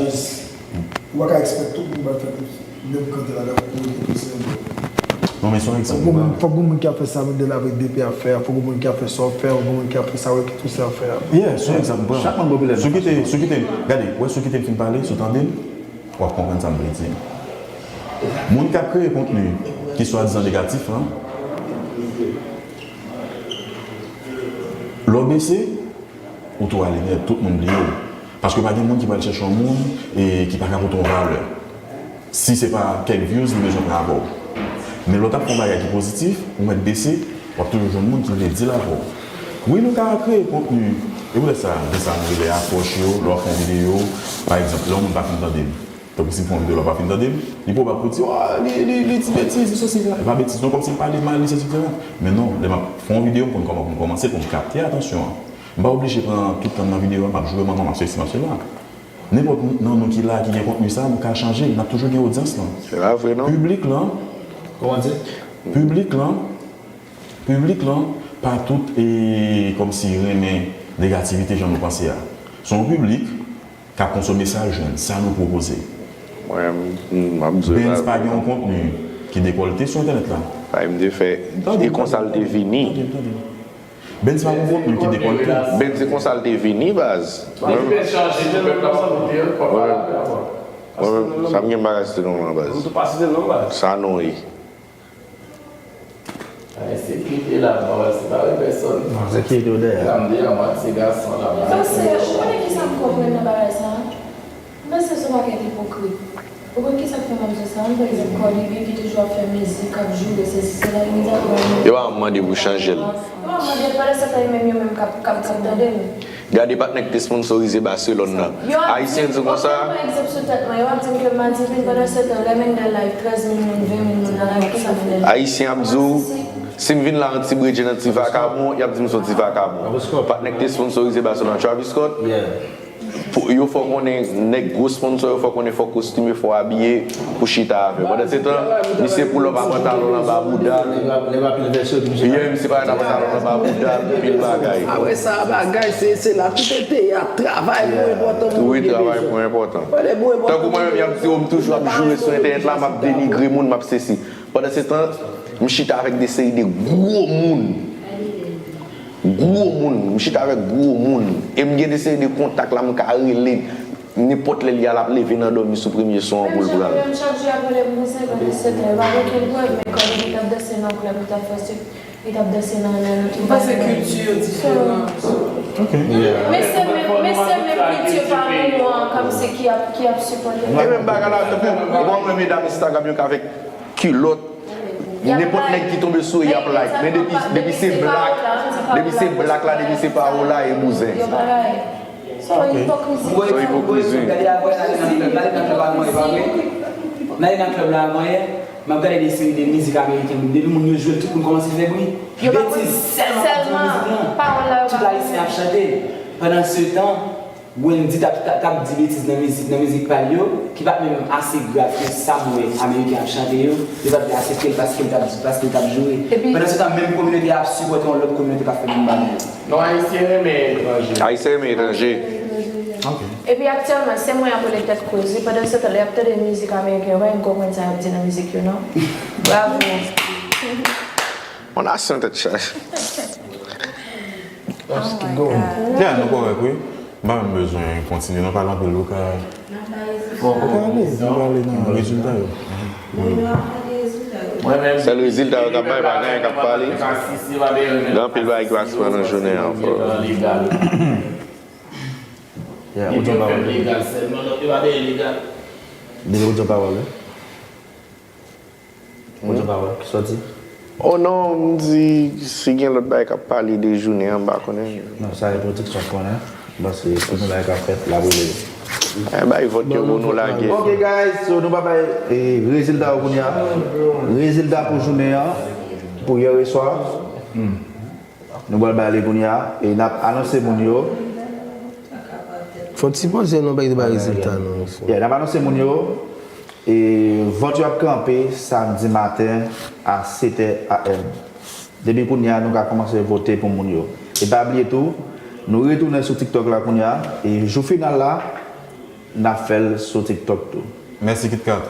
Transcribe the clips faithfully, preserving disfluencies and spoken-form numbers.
jis, ou pa ka expect tout moun pral fè menm kantè la pou yo te pèsonèl. Non, men se yon egzanp. Fòk gen moun, fòk gen moun ki ap fè sa Mandela avèk D P ap fè a, fòk gen moun ki ap fè sa w fè, fòk gen moun ki ap fè sa Rocky Toussaint ap fè a. Yeah, se yon egzanp m pran. Chak moun gen opinyon. Si w kite, si w kite, gade, wè, si w kite m fin pale, si w tande m, w ap konprann sa m vle di. Moun k ap kreye kontni ki swadizan negatif lan, lè w bese, ou tou ale nèt, tout moun bliye w. Paske pa gen moun ki pral chèche yon moun e ki pa ka pote yon valè. Si se pa kèk views li bezwen pran avè w. Men lè w t ap fè yon bagay ki pozitif, ou mèt bese, w ap toujou jwenn moun ki vle deal avè w. Wi, nou ka kreye kontni. E poutèt sa, gen sa nou rele apwòch yo, lè w ap fè yon videyo, pa egzanp, lè yon moun pa fin tande m. Tankou si m fè yon videyo lè w pa fin tande m, li pwobab pou di, ah, li, li, li di betiz, li sesi, li sela. E pa betiz non, kòmsi m pale mal, li sesi, li sela. Men non, lè m ap fè yon videyo, m konn kòman pou m kòmanse, pou m kapte atansyon an. M pa oblije pran tout tan m nan videyo a, m ap joure manman, m ap sesi, m ap sela. Nenpòt nan nou ki la, ki gen kontni sa, nou ka chanje, n ap toujou gen odyans lan. Se pa vre non. Piblik lan, Kòman di? Piblik lan, piblik lan, pa tout e kòmsi renmen negativite jan nou panse a. Se yon piblik k ap konsome sa l jwenn, sa nou pwopoze. Mwen, m ap di w. Benz pa gen yon kontni ki dekòlte sou entènèt la. Sa m te fè, e konsa l te vini. Benz pa gen kontni ki dekòlte. Benz se konsa l te vini, baz. Mwen, mwen, sa m gen bagay site non lan, baz. Sa non ye. Ay, sekirite la, mwen wè se pa repèsòn. Non, sekirite w dèyè. Sa m deyè, mwen se gason la, mwen. Paske, ou konnen kisa m konprann nan bagay sa a? M panse se yon pakèt ipokrit. Ou konn kisa k fè m ap di w sa? M pa egzanp, Cardi B ki toujou ap fè mizik, k ap joure, sesi, sela, imedyatman. Yo pa mande pou chanje l. Yo pa mande l, pandan se tan yo menm, yo menm k ap, k ap, k ap tande l. Gade patnè k te sponsorize Barcelone nan. Ayisyen di konsa. Yo ap di m, ok, mwen egzanp sou tèt mwen. Yo ap di m ke m a di vin pandan se tan lè Mendel la, trèz mil moun, ven mil moun nan live, kisa Mendel di? Ayisyen ap di w, si m vin la an ti bredjenn, an ti vakabon, y ap di m se yon ti vakabon. Patnè k te sponsorize Barcelone nan, Travis Scott. Pou, yo fè w konnen nèg gwo sponsò yo fè w konnen fò w kostime, fò w abiye pou chita avè l. Pandan se tan, misye pull up a pantalon l anba bouda l. Yeah, misye parèt a pantalon l anba bouda l, pil bagay. Apre sa, bagay, se, se la, tout e teyat, travay pou enpòtan. Wi, travay pou enpòtan. Tankou mwen menm, y ap di w, m toujou ap joure sou entènèt la, m ap denigre moun, m ap sesi. Pandan se tan, m chita avèk de seri de gwo moun. Gwo moun, m chita avèk gwo moun. E m gen de seri de kontak la m ka rele nenpòt lè li a l ap leve nan dòmi sou premye son an pou l pran l. Chak jou y ap rele m bouzen, pandan se tan yo pa gen okenn prèv, men kòm li t ap danse nan klèb, li t ap fè sik, li t ap danse nan, nan, nan tout bagay. M panse kilti yo diferan. Men se menm, men se menm kilti pa nou an, kòmsi ki ap, ki ap sipòte. E menm bagay la, tankou, ou pa wè medam Instagram yo k avèk kilòt. Nenpòt nèg ki tonbe sou yo, y ap like. Men depi, depi se black, depi se black la, depi se pa ou la, e bouzen. Se yon ipokrizi. Se yon ipokrizi. Gade avè nan klèb la, nan klèb la avan yè, pa vre? M ale nan klèb la avan yè, m ap gade de seri de mizik ameriken, depi moun yo jwe l, tout moun kòmanse fè bri. Betiz sèlman k ap di nan mizik lan. Tout Ayisyen ap chante. Pandan se tan, Wendy t ap, t ap, t ap di betiz nan mizik, nan mizik pa l yo, ki pa t menm ase grav ke sa m wè Ameriken ap chante yo, yo pa t vle asepte l paske l t ap, paske l t ap joure. Pandan se tan, menm kominote a ap sipòte yon lòt kominote k ap fè menm bagay yo. Non, Ayisyen renmen etranje. Ayisyen renmen etranje. Epi aktyèlman, se mwen y ap rele tèt koze, pandan se tan, lè y ap tande mizik ameriken yo, pa menm konprann sa y ap di nan mizik yo, non. Bravo. On nasyon tèt chaje. Yeah, nou kòrèk wi. M pa menm bezwen kontinye non, pale anpil wi, ka. Bon, ok, ale, nou pale nan rezilta yo. Sèl rezilta yo k ap bay, pa gen anyen k ap pale. Gen anpil bagay ki pase pandan jounen an ankò. Yeah, ou di yon pawòl. Deja ou di yon pawòl wi. Ou di yon pawòl, kisa w di? Oh non, m di si gen lòt bagay k ap pale de jounen an, m pa konnen. Non, sa e pwodiksyon k konnen, m panse tout yon bagay k ap fèt, l ap rele yo. Eh, bay vòt yo pou nou lage. Ok guys, so nou pa bay eh, rezilta yo kounye a. Rezilta pou jounen an, pou yè swa. Nou pral bay li kounye a, e n ap anonse moun yo. Fò w ti poze non, bay, bay rezilta non. Yeah, n ap anonse moun yo. E vòt yo ap kanpe samdi maten a sèt è A M. Depi kounye a, nou ka kòmanse vote pou moun yo. E pa bliye tou, nou retounen sou TikTok la kounye a. E jou final la, n ap fè l sou TikTok tou. Mèsi KitKat.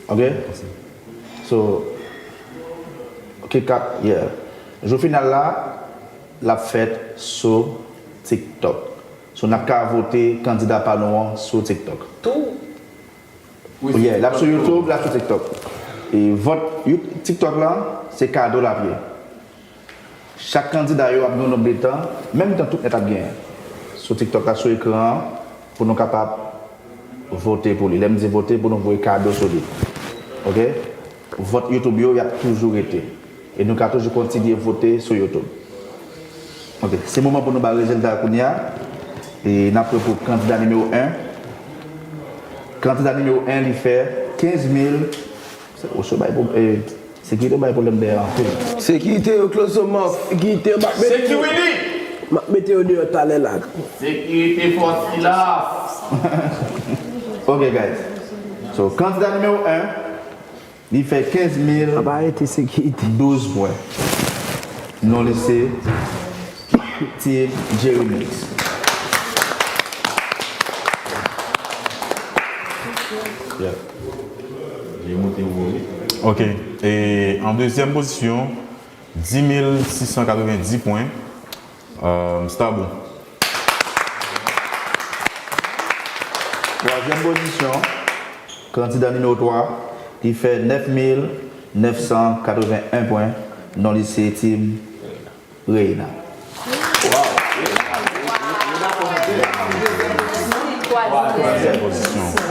Ok? So, KitKat, yeah. Jou final la, l ap fèt sou TikTok. So, n ap ka vote kandida pa nou an sou TikTok. Tou. Yeah, l ap sou YouTube, l ap sou TikTok. E vòt You- TikTok la, se kado l ap ye. Chak kandida yo ap gen yon nonb de tan, menm tan tout nèt ap genyen. Sou TikTok la, sou ekran an, pou nou kapab vote pou li. Lè m di vote, pou nou voye kado sou li. Ok? Vòt YouTube yo, y ap toujou rete. E nou ka toujou kontinye vote sou YouTube. Ok, se moman pou nou bay rezilta kounye a. E n ap pran pou kandida nimewo en. Kandida nimewo en, li fè kenz mil. Osyo bay pou. E, sekirite bay pwoblèm dèyè anpil. Sekirite yo, Klozomòf. Sekirite yo, m ap mete. Sekirite! M ap mete yo deyò talè la. Sekirite fòs Silas! Ok, guys. So, kandida nimewo en, li fè kenz mil Ap arete sekirite. douz pwen. Non li se Team Jerry Mix. Yeah. Li monte wo wi. Ok. E an dezyèm pozisyon, dis mil sis san katrevenndis pwen. Euh, Stabou. Twazyèm pozisyon, kandida nimewo twa, li fè nèf mil nèf san katreven en pwen, non li se Team Reina. Twazyèm pozisyon.